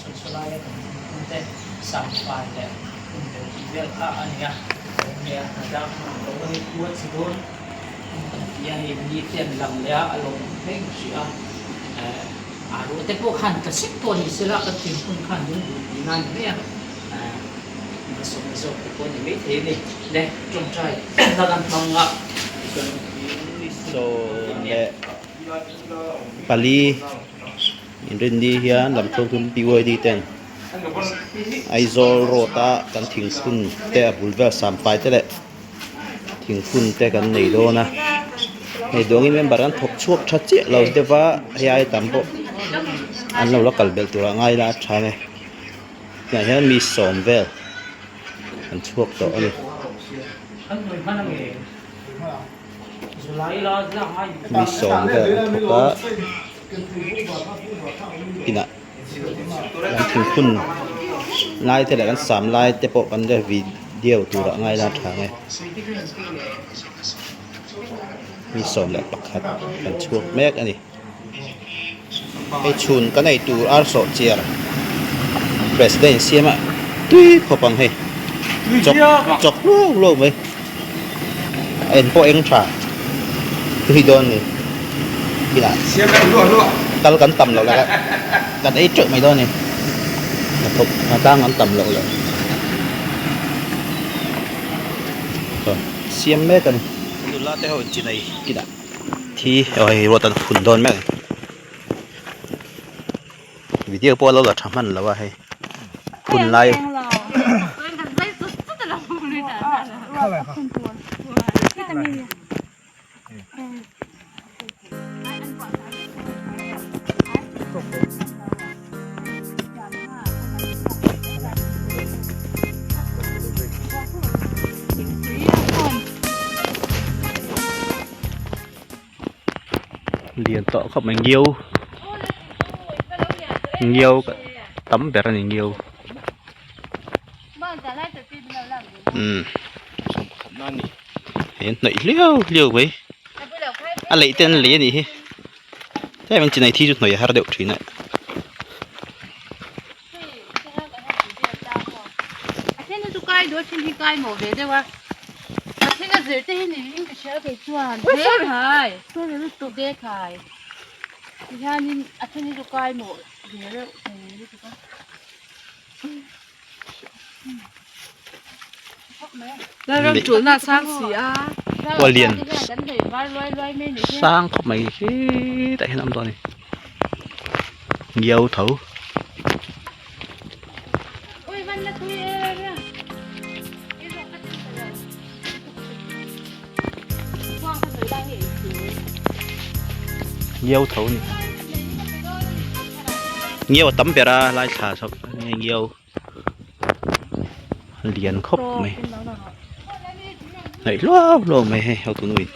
sawn saw laia kan thingphun te samfai leh phun belh tih vel kha a ni a. Enge a hna dang ang lo a ni khua chi dawn kan ti a hei ni te an lang leh a a lawm reng hrih a eh a ruah te pawh khan tla sek pawh ni sela kan thingphun khan lung duh tihna a ni mai a eh hmasawmna zawk te pawh a ni maithei a ni le tawngtai hla kan hmang a tichuan 14 inrinni hian lamthlawk thum PYD ten Aizawl road a kan thingphun te a bul vel samfai te leh thingphun te kan nei dawn a hei duangin member an thawk chhuak tha chiah lo deuh va hei ai tam pawh an lo la kal belh tur ah ngai ila a tha ang e tunah hian mi sawm vel an chhuak tawh a ni. Mi sawm vel an thawk a inah kan thingphun lai te leh kan sam lai te pawh kan la video tur ah ngai la tha ang e mi 11 kan chhuak mek a ni hei chhun kan ei tur ar sawh chiar president siam a tui khawp ang hei chawk chawk luau luau mai a en pawh eng tha tui dawn ni inah kal kan tam loh leh kan ei teuh mai dawn a ni hnathawk hnatlang an tam loh leh siam mek a ni nula te ho chinai kinah thi aw hei ruat an phun dawn mek a ni video pawh a lo la tha hman lo a hei phun lai Lian tawh khawp mai ngiau ngiau tam ber a ni ngiau umm hei an hnawih hliau hliau mai a leih te an lei a nih hi tlem in chinai thi chu hnawih a har deuh thin a. Khualian sang khawp mai hetah hian a awm tawh a ni ngiau tho. Ngiau tho a ni ngiau a tam ber a lai thla chho ngiau. Lian khawp mai hnaih hluau hluau mai hei hotu nu in.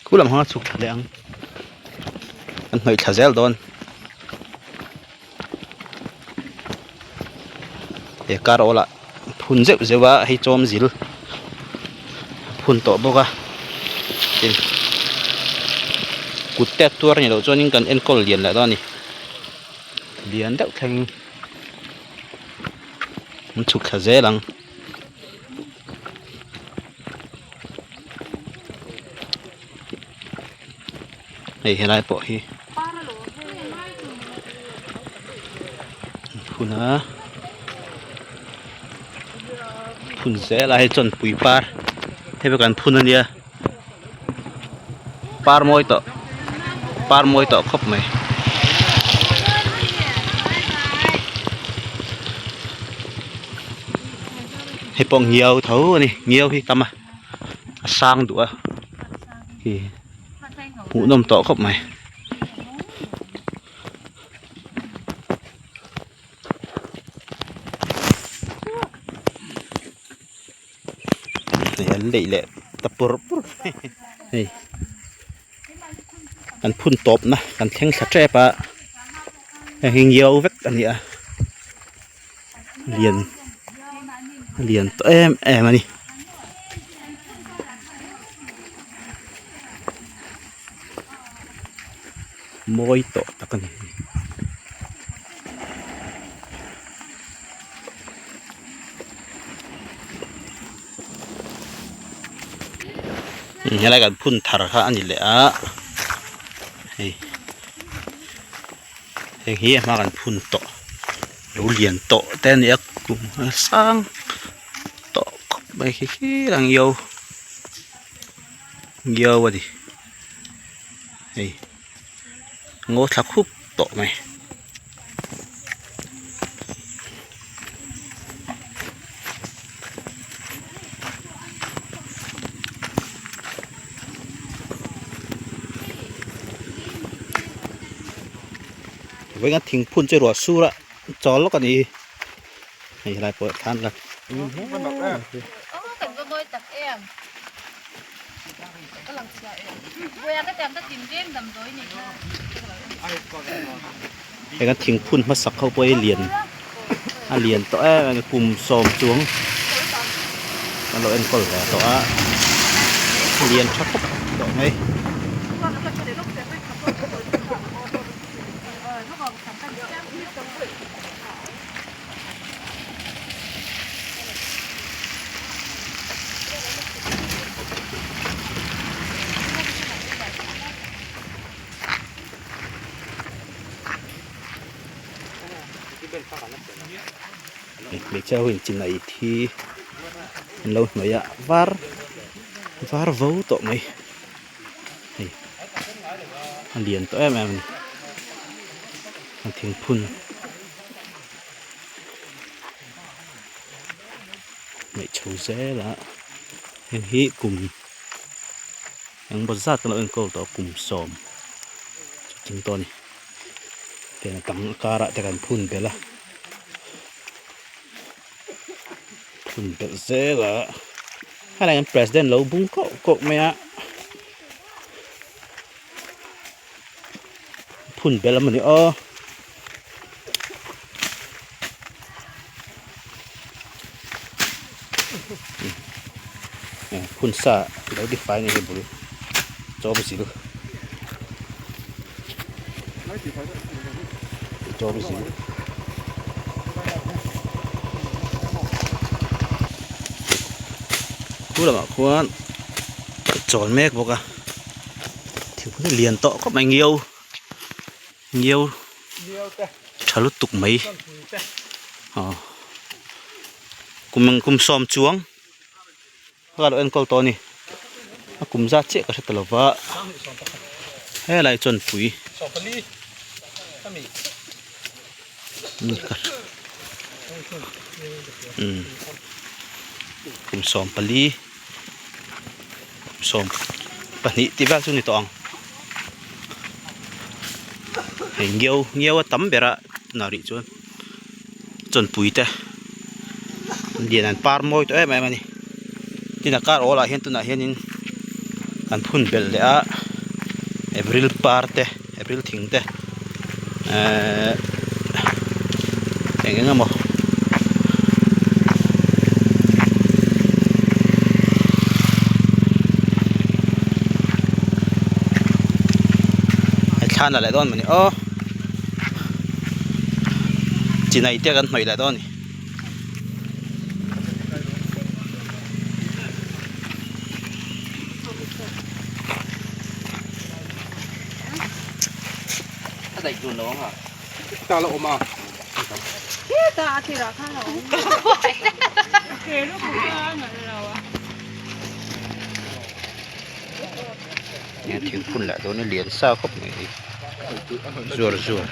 Khu lam hmanga chhuk thla leh ang an hnawih thla zel dawn he car awl ah phun zeuh zeuh a hei chawm zil phun tawh bawk a tin kut te a tuar ni loh chuanin kan enkawl lian leh dawn a ni lian deuh thleng an chhuk thla zel ang. Hei helai pawh hi phun a phun zel a hei chuan pui par hei pawh kan phun ania par mawi tawh par mawi tawh khawp mai. Hei pawh ngiau tho a ni ngiau hi tam a a sang duh a hi hmuhnawm tawh khawp mai. Hei an leih leh ta pur pur hei. Kan phun tawpna kan thleng thla tep a heng hi ngiau vek a ni a lian lian tawh em em a ni. Mawi tawh tak a ni. Helai kan phun thar kha a ni leh a hei heng hi a hma kan phun tawh lo lian tawh te a ni a kum a sang tawh khawp mai khi khi a ngiau ngiau a ni hei ngaw thla khup tawh mai. Vawiin a thingphun chu ruah sur a chawl lawk a ni hei helai pawh thlan la Heng a thingphun hmasak ho pawh hi lian a lian tawh em em a kum sawm chuang an lo enkawl ve tawh a lian tha khawp tawh mai. Hmeichhia ho in chinai thi an lo hnawih a var var vo tawh mai hei a lian tawh em em a ni a thingphun neih chho zel a heng hi kum Engmaw zat kan lo enkawl tawh kum sawm chu tling tawh a ni tiang a tang a karah te kan phun belh a phun belh zel a helai hian president lo bung koh koh mai a phun belh a mawni aw. Phun sa lo define a ni bul chawm zil chawm zil. Khu lamah khuan chawl mek bawk a thingpui lian tawh khawp mai ngiau. Ngiau tha lutuk mai aw kum eng kum sawm chuang ka lo enkawl tawh a ni a kum zat chiah ka hre ta lo va helai chuan pui umm kum 14 20 tih vel chu a ni tawh ang. Hei ngiau ngiau a tam ber a tunah rih chuan chawnpui te lian an par mawi tawh em em a ni tin a kar awl ah hian tunah hianin an phun belh leh a april par te april thing te ehh eng eng emaw. Hei thla na leh dawn mawni aw chinai te kan hnawih leh dawn a ni. Thingphun lah dawn a lian sa khawp mai hi zuar zuar.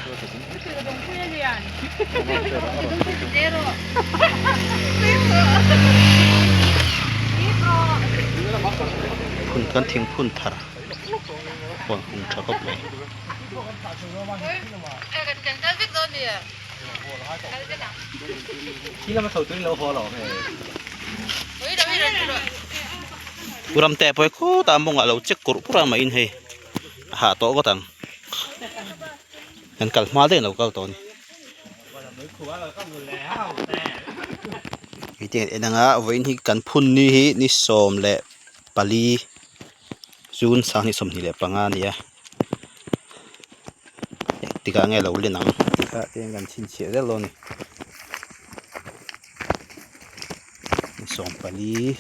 Phun kan thingphun thar huan hung tha khawp mai. Pu Ramte pawh hi khutah mawngah a lo check kurh kurh a mah in hei. A hah tawh ngawt ang. Kan kal hma daih an lo kal tawh a ni. Hei te en anga vawiin hi kan phun ni hi ni 14 June 2025 a ni a. Engtikah nge lo len ang tih kha te kan chhinchhiah zel dawn a ni. Ni 14.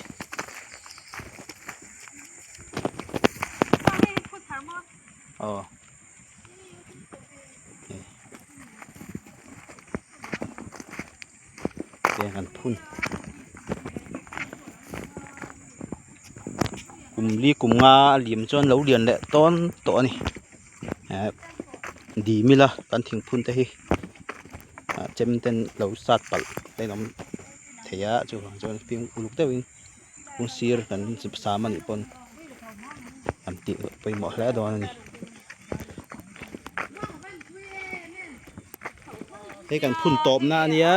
Aw. Te kan phun. Kum li kum nga a liam chuan lo lian leh tawn tawh a ni. Eh dim ila kan thingphun te hi ah chem ten lo sat palh te an awm thei a chuvang chuan fimkhur uluk deuhin. Kawng sir kan sam anih pawn an tih pawimawh hle dawn a ni. Hei kan phun tawpna a nia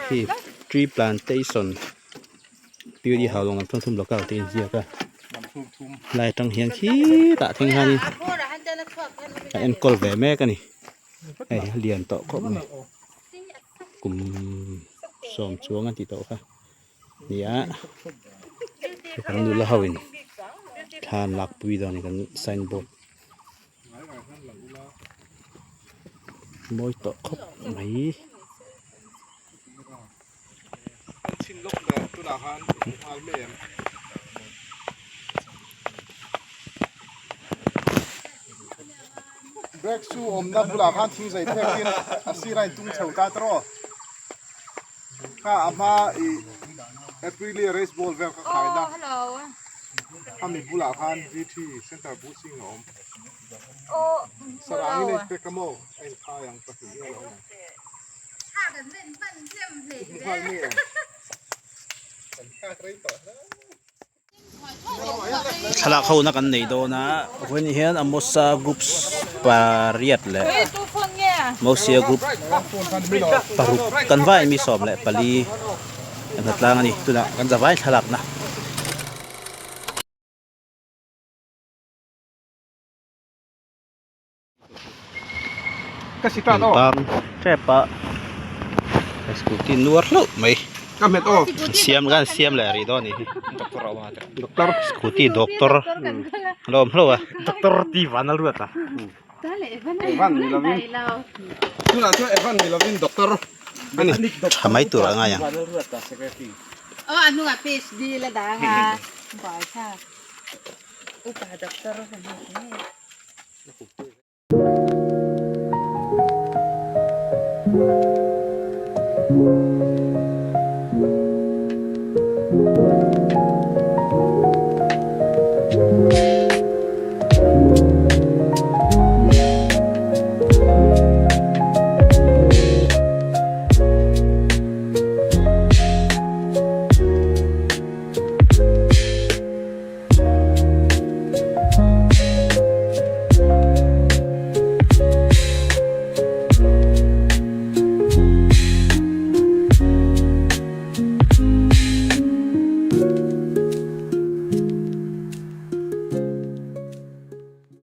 khi tree plantation Puri Haulawng lam thum local tih a inziak a lai atang hian khitah thleng hianin a enkawl ve mek a ni hei a lian tawh khawp mai kum sawm chuang a tih tawh kha. Nia kan nula ho in thla an lak pui dawn a ni kan sign board mawi tawh khawp mai. Kha a hma i Aprilia race ball vel kha khai na khami bulah khan VT center boosting a awm sarang in a inpek a maw a inkhai ang pahnih nge a lo awm ang hmu nghal mi em kan thlak rei tawh hle. Thlalak ho na kan nei dawn a vawiin hian Amosa groups pariat leh Mosia group paruk kan vai mi 14 kan hla tlang a ni tunah kan zavai thlalak na. Bang tep a scooty nuar hlauh mai siam kan siam leh rih dawn a nih hi scooty doctor a lo awm hlauh a tha mai tur a ngai ang.